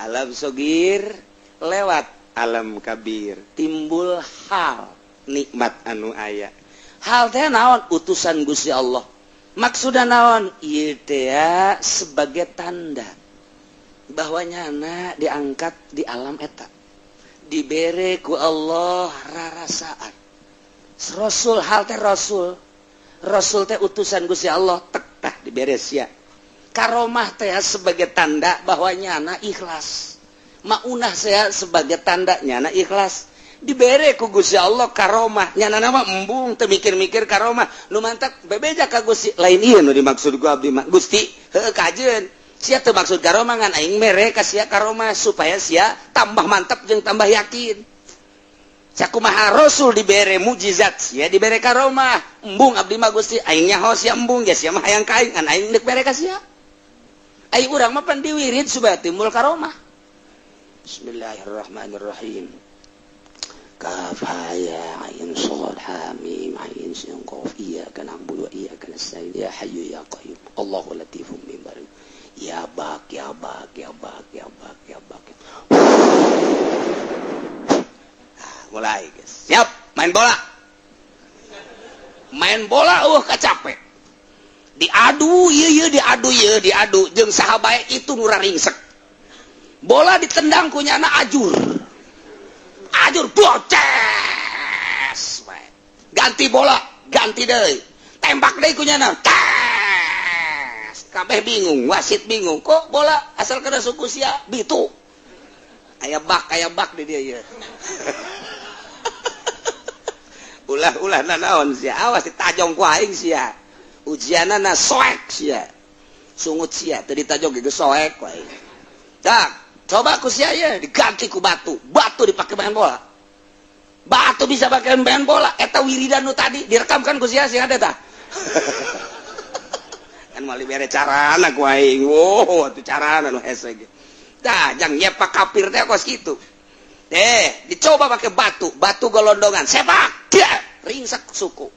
Alam sogir lewat alam kabir timbul hal nikmat anu aya. Hal teh naon? Utusan Gusti Allah. Maksudna naon? Ieu teh sebagai tanda bahwa nyana diangkat di alam eta. Dibere ku Allah rarasaan. Rasul hal teh rasul. Rasul teh utusan Gusti Allah tek tah dibere sia. Karomah teh sebagai tanda bahwa nyana ikhlas. Maunah saya sebagai tanda nyana ikhlas. Dibere ku Gusti Allah karomah, nyana nama embung teu mikir-mikir karomah. Nu mantak bebeja ka Gusti, lain ieu nu dimaksud ku abdi mah. Gusti, heueuh kajeun. Sia teu maksud karomah ngan aing mere ka sia karomah supaya sia tambah mantap jeung tambah yakin. Sakumaha Rasul dibere mukjizat, sia dibere karomah. Embung abdi mah Gusti, aing nyaho sia embung ge sia mah hayang ka aing, ngan aing deuk mere ka sia. Aing urang mah pan diwirid supaya timbul karomah. Bismillahirrahmanirrahim. Kaf ha ya ain shad ha mim ain sin qaf iyyaka na'budu wa iyyaka nasta'in ya hayyu ya qayyum Allahu latifum bima ya bak ya bak ya bak ya bak ya bak. Ah, mulai guys. Siap main bola. Main bola kacapek. Diadu ieu ieu diadu ieu diadu jeung saha bae itu nu ringsek. Bola ditendang ku nyana ajur. Ajur boces bae. Ganti bola, ganti deui. Tembak deui ku nyana. Tes. Kabeh bingung, wasit bingung. Kok bola asal kena suku sia bitu. Aya bak di dia ieu. Ulah-ulah nanaon sia, awas ditajong ku aing sia. Ujianana soek sia. Sungut sia teu ditajong ge soek ku aing. Dah, coba ku sia ye diganti ku batu. Batu dipake main bola. Batu bisa pakai main bola. Eta wiridan nu tadi direkamkan ku sia sia teh tah. Kan moal dibere carana ku aing. Wow, atuh carana nu hese ge. Tah, jang nyepak kafir teh kos kitu. Dicoba pakai batu, batu golondongan, sepak, dia ringsak suku.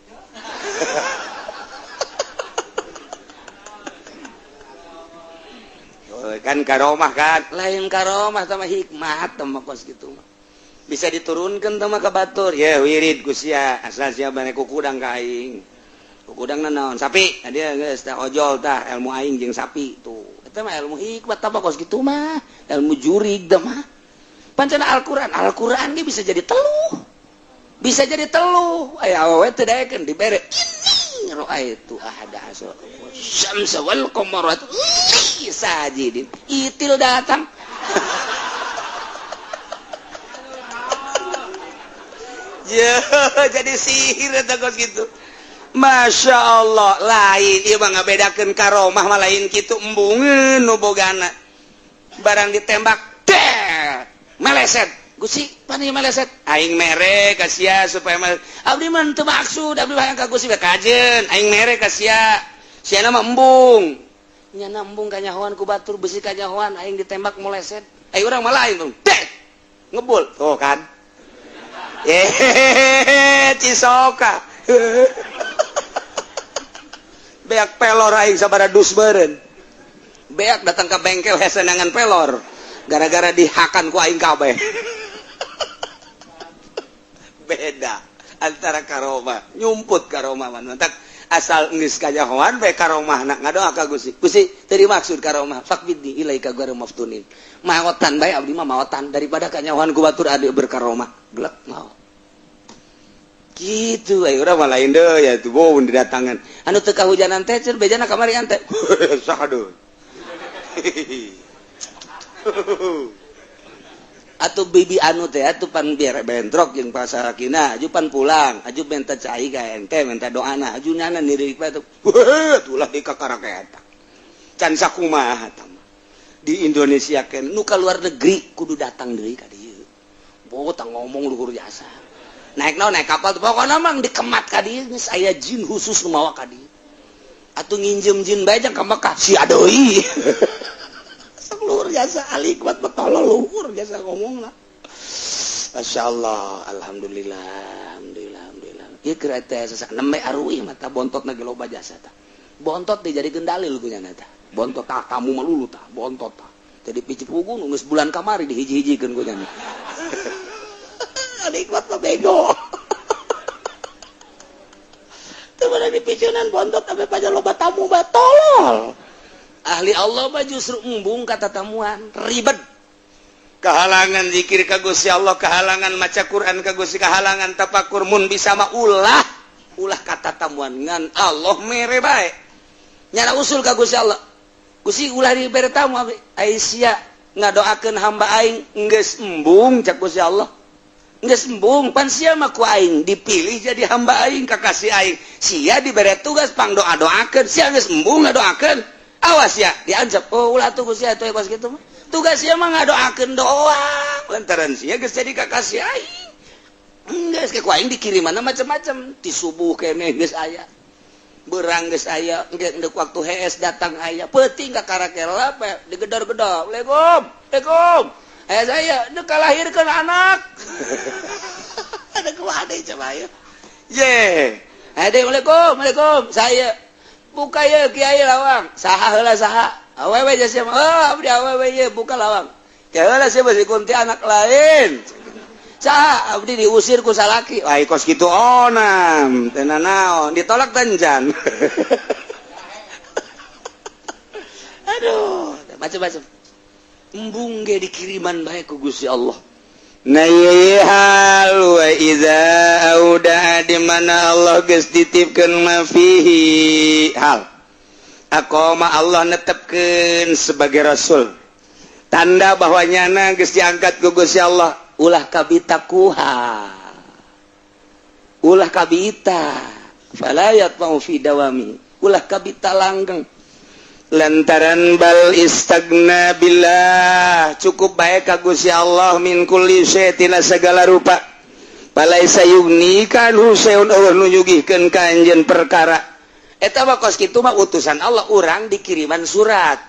Kan karomah kan, lain karomah sama hikmat sama kos gitu mah. Bisa diturunkan sama ke batur, ya wirid ku sia, asal sia bane kukudang ka aing. Kukudang naon? Sapi, dia geus tah ojol tah ilmu aing jeung sapi tuh. Eta mah ilmu hikmat tah kos gitu mah, ilmu jurig tah mah. Pancana Al-Qur'an, Al-Qur'an ge bisa jadi teluh. Bisa jadi teluh. Aya awewe teu daekeun dibere ini raaitu ahada asra syamsa wal qamara sajidin. Itil datang. Ya, jadi sihir eta kos kitu. Masya Allah, lain ieu mah ngabedakeun karomah mah lain kitu embungeun nu bogana. Barang ditembak deh meleset. Gusti, pan ieu meleset. Aing mere ka sia supaya meleset. Abdi mah teu maksud, abdi hayang ka Gusti kajeun. Aing mere ka sia. Siana mah embung. Nyana embung kanyahoan ku batur besi kanyahoan aing ditembak meleset. Aing urang mah lain tuh. Deh. Ngebul. Tuh kan. Cisoka. Beak pelor aing sabaraha dus beureun. Beak datang ke bengkel hesenangan pelor. Gara-gara dihakan ku aing kabeh. Beda antara karomah, nyumput karomah man. Mantak asal geus kanyahoan bae karomah nak ngadoa ka Gusti. Gusti, teu dimaksud karomah, faqbidni ilaika ghairu maftunin. Maotan bae abdi mah maotan daripada kanyahoan ku batur ade berkaromah. Glek mau. Gitu ayo urang mah lain deui ya tuh bom didatangan. Anu teu kahujanan teh cenah bejana kamari ante. Saha deui. Atuh bibi anu teh atuh pan biar bentrok jeung pasarakina aju pan pulang aju minta cai ka ente minta doana aju nyana nirik bae tuh. Tulah di kakarake eta. Can sakumaha tah di Indonesia ken nu ka luar negeri kudu datang deui ka dieu. Boh tah ngomong luhur jasa. Naik naon naik kapal pokona mah dikemat ka dieu geus aya jin khusus nu mawa ka dieu. Atuh nginjem jin bae jang ka Mekah sia deui. Luhur jasa alikmat betolol luhur jasa ngomongna. Masya Allah, alhamdulillah, alhamdulillah, alhamdulillah. Ieu keur teh sasak nembe aruih mata bontot na ge loba jasa tah. Bontot dijadikeun dalil ku nyana tah. Bontot tah kamu mah lulu tah, bontot tah. Jadi pici pugu nu geus bulan kamari dihiji-hijikeun ku nyana. Alikmat mah bego. Teu meunang dipicunan bontot sampai pajar loba tamu bae tolol. Ahli Allah mah justru embung kata tamuan ribet. Kehalangan zikir ka Gusti Allah, kehalangan maca Quran ka Gusti, kehalangan tafakur. Mun bisa mah ulah ulah kata tamuan, ngan Allah mere bae. Nyana usul ka Gusti Allah, "Gusti, ulah dibere tamu abi." "Ai sia ngadoakeun hamba aing geus embung," cak Gusti Allah, "geus embung. Pan sia mah ku aing dipilih jadi hamba aing, kakasih aing. Sia dibere tugas pang doa-doakeun, sia geus embung ngadoakeun. Awas ya diancam." "Oh, ulah tuh, Gusti, atuh kos kitu mah. Tugas sia mah ngadoakeun doang, lantaran sia geus jadi kakasih aing. Geus ke ku aing dikirimanna macam-macam. Ti subuh keneh geus aya berang, geus aya geus waktu hees datang aya, peuting ka karakela digedor-gedor, 'Assalamualaikum, Assalamualaikum.' Eh, saya dek lahirkeun anak ada kuade coba ya ye. Ade, 'Assalamualaikum, Assalamualaikum.' Saya buka ya, kiai, lawang. Saha heula, saha? Awewe sia. Oh, abdi awewe ye, buka lawang. Ya heula sia besi kunti anak lain. Saha? Abdi diusir ku salaki." Wah, kos kitu onam teu naon, ditolak tenjan. Aduh, macam-macam. Embung ge dikiriman bae ku Gusti Allah. Nah, hal wa iza auda, di mana Allah geus titipkeun ma fihi hal, aqama, Allah netepkeun sebagai rasul, tanda bahwa nyana geus diangkat ku Gusti Allah. Ulah kabita kuha, ulah kabita falayat mau fi dawami, ulah kabita langgeng, lantaran bal istagna billah, cukup bae ka Gusti Allah, min kulli syai, tina segala rupa. Falaisa yugnika syai'un, euweuh nu nyugihkeun ka anjeun perkara. Eta mah kos kitu mah utusan Allah. Urang dikiriman surat,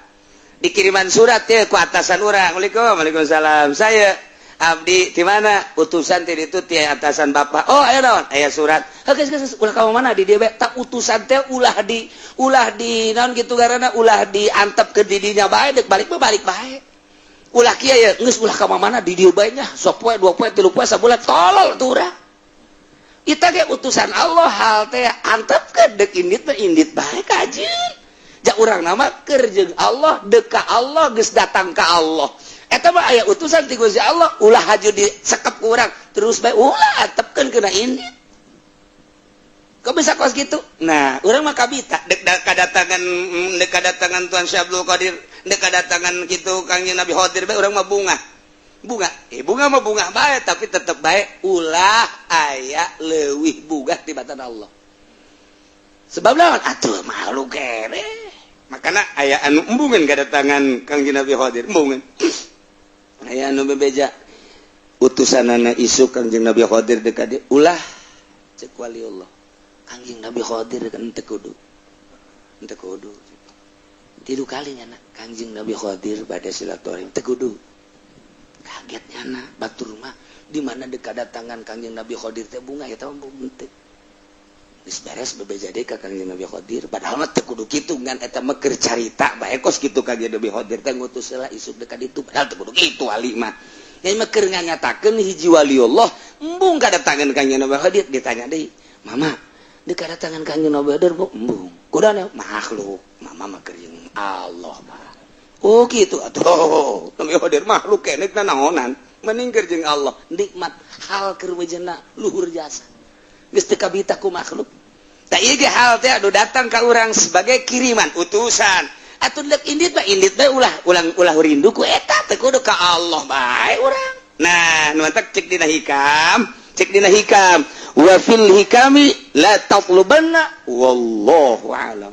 dikiriman surat ya ku atasan urang. "Waalaikum." "Waalaikumsalam." "Saya abdi di mana utusan ti ditu, ti atasan bapak." "Oh, aya naon?" "Aya surat." "Geus, geus, ulah ka mana, di dieu bae." Tak utusan teh ulah di naon gitu, karena ulah diantep ke didinya bae. Dek balik mah balik bae, ulah kieu ya, geus ulah ka mana, di dieu bae nya, sapoe, 2 poe, 3 poe, sabulan. Tolol tuh urang. Kita ge utusan Allah, hal teh antep ke, dek indit mah indit bae kajeun. Ja urang nama keur jeung Allah, dek ka Allah, geus datang ka Allah. Eta mah aya utusan ti Gusti Allah, ulah haju disekep ku urang terus bae, ulah antepkeun kena indit. Kok bisa kos gitu? Nah, urang mah kabita dek kadatangan, dek kadatangan Tuan Syekh Abdul Qadir, dek kadatangan kitu Kangjeng Nabi Khadir bae, urang mah bunga bunga. Eh, bunga mah bunga bae, tapi tetep bae ulah aya leuwih bugah tibatan Allah. Sebab lawan atuh makhluk kene. Makana aya anu embungeun kadatangan Kangjeng Nabi Khadir, embungeun. Aya anu bebeja utusanana isuk Kangjeng Nabi Khadir dekat dia, "Ulah," cek waliullah, "Kangjeng Nabi Khadir kan teu kudu, teu kudu." Tilu kali nyana Kangjeng Nabi Khadir pada silaturahim, teu kudu. Kaget nyana, batur mah di mana dekat datangan Kangjeng Nabi Khadir teh bunga eta mah teu. Geus beres bebeja deui ka Kangjeng Nabi Khadir, padahal mah teu kudu kitu, ngan eta mah keur carita bae kos kitu. Kangjeng Nabi Khadir teh ngutus heula isuk dekat itu, padahal teu kudu kitu. Wali mah nya mah keur nganyatakeun hiji waliullah embung kadatangan Kangjeng Nabi Khadir. Ditanya deui, "Mama, dekat datangan Kangjeng Nabi Khadir bu embung kudana?" "Makhluk, mama mah keur jeung Allah mah." "Oh gitu atuh, Nabi Khadir makhluk keneh naonan, mending keur jeung Allah nikmat." Hal keur wejena luhur jasa, geus teu kabita ku makhluk. Tak ieu ge hal teh anu datang ka urang sebagai kiriman utusan. Atuh dek indit mah indit bae, ulah ulang ulah rindu ku eta, teh kudu ka Allah bae urang. Nah, nu mantak cek dina hikam, cek dina hikam, wa fil hikami la tatlubanna, wallahu a'lam.